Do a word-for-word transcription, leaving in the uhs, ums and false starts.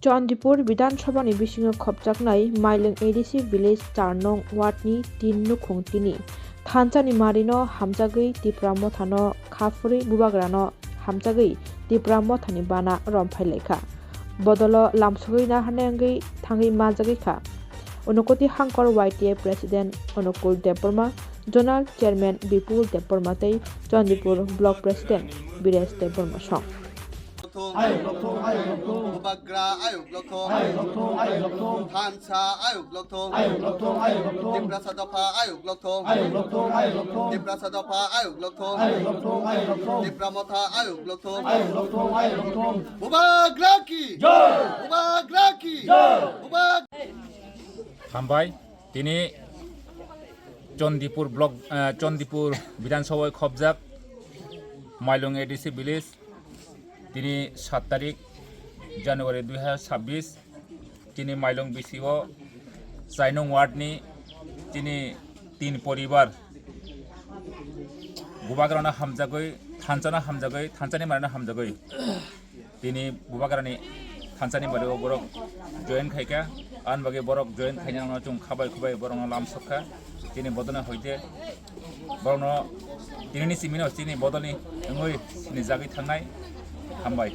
Chandipur Bidhan Sabha ni bisingo khopjaknai Mailung A D C village char nong ward ni tin nukhung tini thansa ni mari no hamjagwi Tipra Motha no kha phurwi bubagra no hamjagwi Tipra Motha ni bana romphai laikha. Bodolo lamsogwi naharnai wngwi thangwi manjagwi kha. Unokoti Hangkor Y T A President Anukul Debbarma, Zonal Chairman Bipul Debbarma tei Chandipur Block President Biresh Debbarma song. Ayuk lokthung, ayuk lokthung. Bubagra ayuk lokthung. Ayuk lokthung, ayuk lokthung. Thansa ayuk lokthung. Ayuk lokthung, ayuk lokthung. Tiprasa dopha ayuk lokthung. Ayuk lokthung, ayuk lokthung. Tiprasa dopha ayuk lokthung. Ayuk lokthung, ayuk lokthung. Tipra Motha ayuk lokthung. Ayuk lokthung, ayuk lokthung. Bubagra ki. Jai. Bubagra ki. Jai. Bubag- Hambai, tini Chandipur block, eh, Chandipur Bidhan Sabha khopjak Mailung A D C village. Tini sat tarik January dui hajar chabbish, tini Mailung B C O Chainung ward ni tini tin poribar bubagrano hamjagwi, thansano hamjagwi, thansani marino hamjagwi tini bubagrani thansani bario borok join khaikha, ani bagwi borok join khainani chwng khabai khubai borokno lamsokha. Tini bodolni hoite borokno tinini simino chini bodolni wngwi sinijagwi thangnai. Hambai.